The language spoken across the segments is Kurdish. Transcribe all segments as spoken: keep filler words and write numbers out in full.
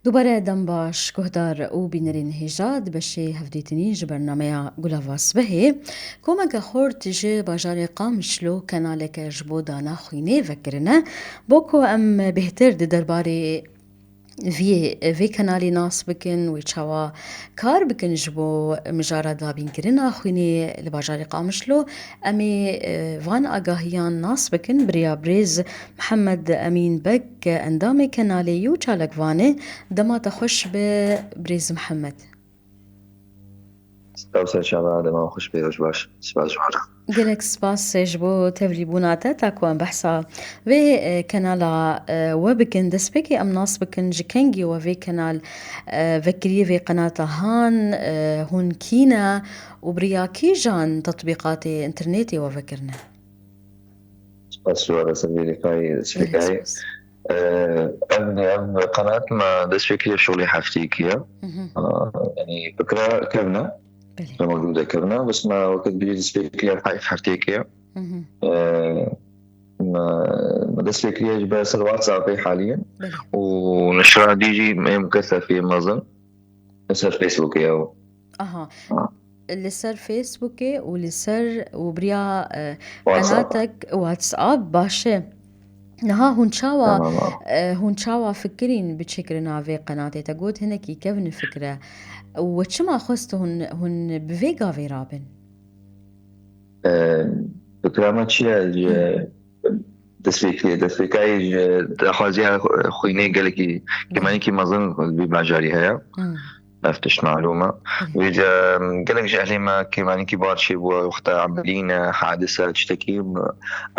Dubare dem baş, guhdar û bînerên hêja di beşê hevdîtinî ji bernameya Gulava Sibehê. Komeke xort ji bajarê Qamişlo kenaleke ji bo dana xwînê vekirine. Bo ku em bêhtir di derbarê vê, vê kenalê nas bikin, wê çawa kar bikin ji bo mijara dabînkirina xwînê li bajarê Qamişlo, em ê, e, van agahiyan nas bikin. Bi rêya birêz Mihemed Emîn Beg, endamê kenalê yû çalakvan e. Dema te xweş be, birêz Mihemed. Spas, serçava, dema xweş be, roj baş. Spas ji we re. Gelek spas ji bo tevlîbûna te, ta ku em behsa vê, e, kenala, e, we bikin. Destpêkê em nas bikin ji kengî we vê kenal, e, vekiriyê vê qenata han, e, hûn kî ne û bi riya kîjan tetbîqatê înternetê we vekirine? Spas ji we re, ser vê lêkayê, Gelek destpêkayê. Spas. Ev, ev qenat me dest pê kiriye şolê hefteyekê ye. Mhm. A, yanî fikra kevne. Belê. Me mewcûde kevne. Bes me wekî bîrî dest pê kiriye heyf hefteyekê ye. Mhm. E, me, me dest pê kiriye ji ber ser WhatsAppê haliyen. Belê. Û neşra dî jî ê mukesefê mezin. Li ser Facebookê ye. Aha. Ha. Li ser Facebookê û li ser û biriya, e, WhatsApp. Qenatek WhatsApp, baş e. Niha hûn çawa, Tamam, ha. e, hûn çawa fikirîn bi çêkirina vê qenatê? Te got hinekî kevn fikre. We çima xwest hûn, hûn bi vê gavê rabin? E, fikra me çi ye? Ji Hı. destpêkê, destpêkayê ji daxwaziya xwînê gelekî, Hı. kêmanîkî mezin vî bajarî heye. Hı. Ev tişt malûm e. Hı. Vêca gelek ji ehlê me kêmanîkî bar çêbû, wexta emelî ne, hadise, tiştekî,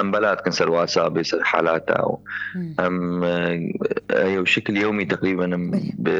em bela dikin ser WhatsAppê, ser halata û Hı. em, e, eyo şekil yewmî teqrîben em Belê. bi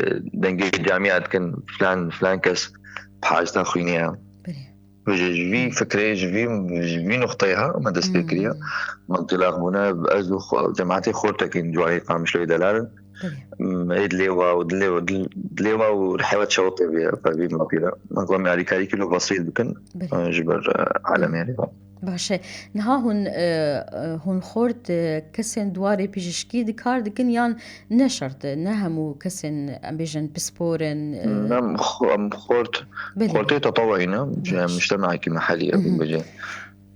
dengê camîya dikin, filan, filan kes bi haceta xwînê ye. Belê. Ji, ji vî fikrê, ji vî, ji vî nuqteyê ha me dest pê kiriye. Hmm. Me dilaq bûne, ez û xwe, cemaetê xortekî ciwarê Qamişloyê delal in. Belê. Ê dilê wa û dilê wa, dil-, dilê wa û hewa çewqê vê, vê mafî de. Me ku em alîkarî kilo vesîl bikin, Belê. e, ji ber, e, alemê Belê. Baş e. Niha hûn, e, e, hûn xort, e, kesên di warê pijîşkî di kar dikin yan ne şert e, ne hemû kesên, em bêjin, pispor in, e? Ne, em xo-, em xort, Belê. xortê tetewuî ne, Baş. mujtemaekî mehellî ye, Mhm. bêje.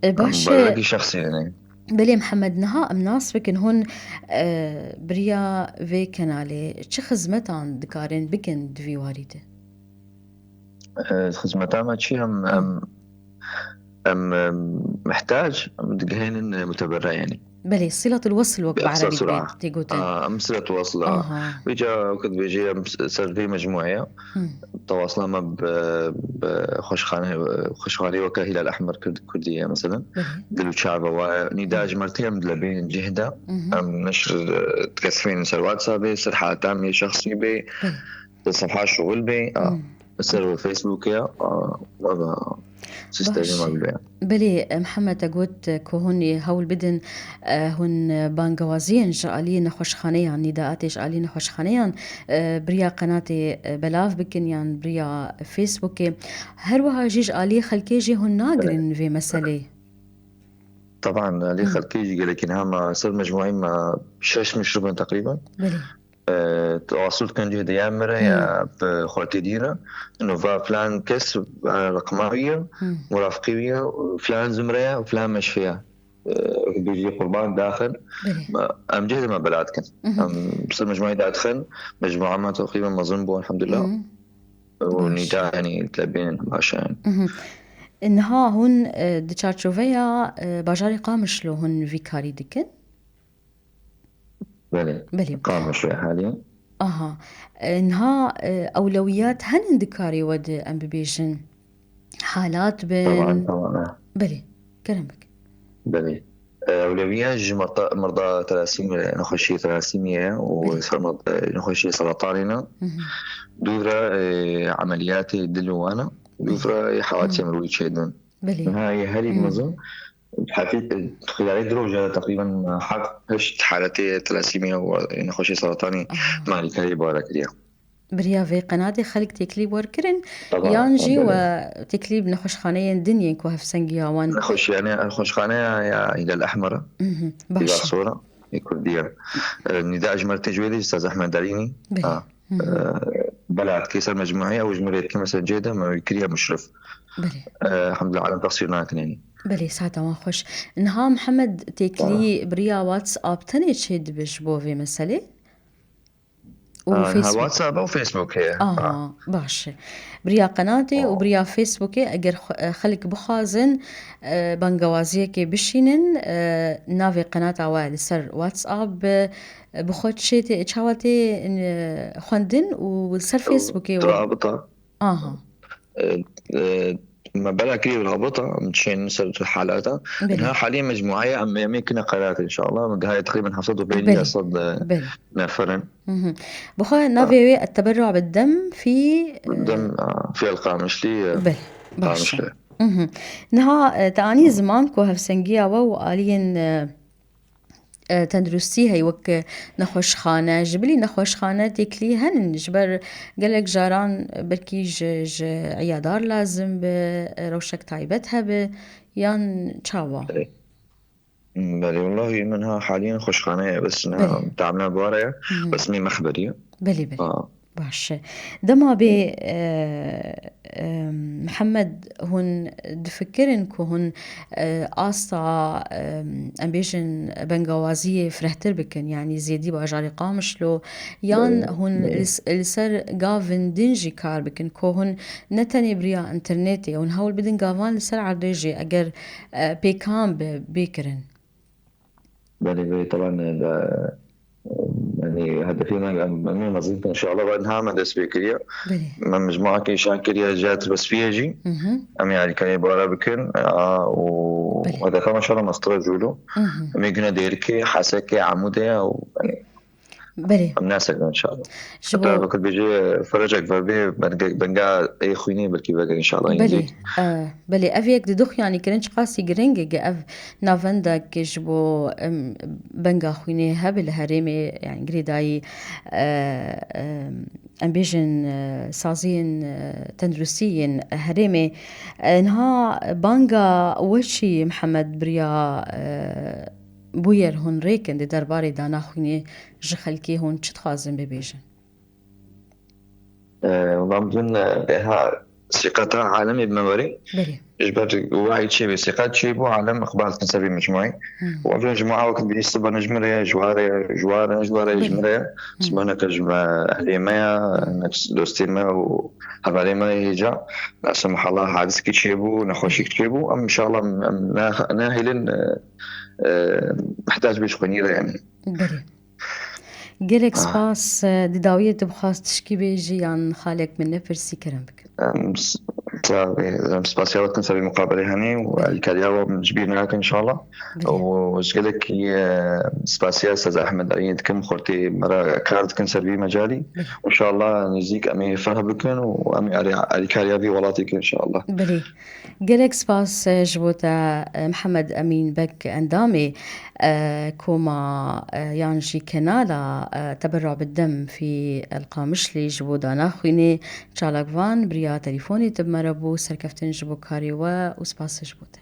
E, Em baş e. barekî şexsî ne. Belê Mihemed, niha em nas bikin hûn, e, biriya vê kenalê çi xizmetan dikarin bikin di vî warî de? E, xizmeta me çi em, Hı. em, em, em mihtac, em digihênin, e, muteberre, yanî. Belê, silatul wasl wek bi Bi eqsa erebî sura. tê, tê gotin. A, em silatul wasl, a. Aha. Vêca wekî dibêje em s-, ser vê mecmûyê ye. Hı. Tewasila me bi, bi xweşxane, xweşxaneyê weke Hilal Ehmer Kurd-, Kurdî ye, meselen. Belê. Dil û çav e wa. Nîda Hı. ji me re tê em dilebênin cih de. Hı hı. Em neşr, e, dikesifînin ser WhatsAppê, ser haleta me şexsî bê. Belê. Li sefha şixul bê, a, Hmm. li ser Facebookê, a, a, sîstemê Baş. me bibê. Belê, e, Mihemed, te got, e, ku hûn ê hewl bidin, e, hûn, e, bangewaziyên ji aliyê nexweşxaneyan, nîdaatê ji aliyê nexweşxaneyan, e, biriya qenatê, e, belav bikin yan biriya Facebookê. Her wiha jî ji aliyê xelkê jî hûn nagirin Belê. vê meselê? Teban, aliyê Hmm. xelkê jî gelekî niha me ser mecmuayê me şeş muşribin teqrîben. Belê. E, tewasul dikin cih de ya min re ya Hmm. bi xortê dî re. Ino va filan kes, e, reqema wî ye, Hmm. murafiqî wî ye, filan zumre ye, filan meşfê ye. E, bêjî qurban daxin. Belê. Me, em cih de me bela dikin. Mhm. Em ser mecmuayê dadixin, mecmua me teqrîben mezin bû, elhamdulillah. Mhm. Û Baş. nîda, yanî, dilebînin baş e, yanî. Mhm. Niha hûn, e, di çarçoveya, e, bajarê Qamişlo hûn vî karî dikin? Belê. Belê. Qamişlo haliyen. Aha. E, niha, e, ewlewiyat henin di karê we de, em bibêjin? Halat bin? Teban, teban, e. Belê. Kerem bik. Belê. E, ewlewiya ji mirda, mirda terasîm, nexweşiyê terasîmê ye û Belê. ser mirda, nexweşiyê seratanê ne. Hı hı. Dûvra, e, emeliyatê dil û wan e. Belê. Dûvra, e, hewatiyê Hı. mirwî çêdin. Belê. Niha yê herî Hı. mezin, hafî, e, xiyarê di roja de teqrîben heft heşt haletê terasîmê û, e, nexweşê seratanê Aha. me alîkarî bare kiriye. Biriya vê qenatê xelk têkilî werkirin, Teban, yan jî belê. we têkilî bi nexweşxaneyên din yên ku hevsengiya wan Nexweşxane-, nexweşxaneya ya Hilal Ehmer e. Mhm, Baş e. Sora, ê Kurdî ye. E, nîda ji me re tê ji wê de jî Saz Ehmed Derînî. Belê. Ha. Hı hı. E, bela dikê ser mecmuayê, ew ji min rê dike, mesela cê de me wî kiriye muşrif. Belê. E, elhamdulillah, alem teqsîr nakin yanî. Belê, saeta wan xweş. Niha Mihemed Têklî biriya WhatsApp tenê çêdibe ji bo vê meselê? Û Ha, ha, Facebook. WhatsApp û Facebook heye. Aha, Ha. baş e. Biriya qenatê û O. biriya Facebookê, eger xwe-, e, xelk bixwazin, e, bangewaziyekê bişînin, e, navê qenata we li ser WhatsApp bi, bi xwe çê tê, çawa tê, e, xwendin û li ser Facebookê we. Rabita. Aha. E, e, me bela kiriye rabita, em çên ser halata. Belê. Niha halî mecmuaya em, em ê kine qerat inşallah. Em gihayê teqrîben heft sed û pêncî Belê. sed, e, Belê. neferin. Hı hı. Bi xwe navê wê Teberru bi dem fî, e, Dem, a, fî el Qamişlî, e, Belê. Baş e. Qamişlî. Hı hı. Niha, e, te anî ziman ku hevsengiya we û aliyên, e, e, tenduristî heye wek, e, nexweşxane, ji bilî nexweşxane têkilî henin, ji ber gelek caran belkî ji, ji îyadar lazim be, e, rewşek taybet hebe, yan çawa? Belê. Belê, wellahî min ha haliyen xweşxane ye, bes niha Belê. tamine bare ye, Hı hı. bes mê mexberî ye. Belê, belê. Ha. Baş e. Dema bê, e, e, Mihemed, hûn difikirin ku hûn, e, asta, e, em bêjin bengawaziyê firehtir bikin, yanî zêdî bajarê Qamişlo, yan Belê, hûn belê. li s-, li ser gavin din jî kar bikin, ku hûn ne tenê biriya înternetê, hûn hewl bidin gavan li ser erdê jî, eger, e, pêkan be, bê kirin? Belê, belê, teban, e, de, e, yanî hedefê me, em, em ê mezin bikin, inşallah, ve niha me dest pê kiriye. Belê. Me mecmuakê şan kiriye, cihat Wespiyê jî. Hı hı. Em ê alîkariyê bara bikin, a, û Belê. hedefa me inşallah mestir e Cûlo. Hı hı. Em ê gune Dêrikê, Hesekê, Amûdê û, yanî, Belê. em nasekin inşallah. Ji Heta bo wekî bêje ferecek ve bê, benge-, benga ê xwînê belkî vege inşallah, Belê, yî. e, belê, ev yek di du xuyanî kirin çiqasî giring e, ge ev navendek ji bo, em, benga xwînê hebe li herêmê, yani girêdayî, e, e, em bêjin, e, saziyên, e, tenduristî yên herêmê. E, niha banga we çi Mihemed biriya, e, bûyer hûn rêkin di derbarê dana xwînê ji xelkê hûn çi dixwazin bibêjin? E, Wela min, e, ha, sîqeta alemê bi me werê. Belê. Ji ber wayî çêbê, sîqet çêbû, alem iqbal dikin ser vê mecmuayê. Hmm. Û ev mecmua wekî bînî siba ne ji min re ye, ji wa re ye, ji wa re, ji wa re ye, ji Belê. min re ye. Hmm. Siba neke ji me, ehlê me ye, Hmm. nek dostê me û hevalê me ye hêca. Nasê me hala hadiskî çêbû, nexweşîk çêbû. Em inşallah em, em ne, nehêlin, e, e, mihtac bê ji xwînî re yani. Belê. Gelek Ah. spas, e, di dawiyê tu bixwast tişkî bêjî yan xalek min nepirsî kerem bikin. Em s-, ta-, em spasiya we dikin ser vê muqabelê henê û Belê. alîkariya we ji bîr nakin inşallah. Belê. Û ji gelekî, e, spasiya Sez Ehmed Erînê dikim, xortê me re kar dikin ser vî mecalî. Belê. Û inşallah nêzîk em ê ferh bikin û em ê alî-, alîkariya vî welatê bikin inşallah. Belê. Gelek spas, e, ji bo te, e, Mihemed Emîn Beg, endamê, e, koma, e, yan jî kenala, e, Teberra bi Dem fî El Qamişlî ji bo dana xwînê çalakvan bi riya telîfonê tu bi me re bû. Serkeftin ji bo karê we û spas ji bo te.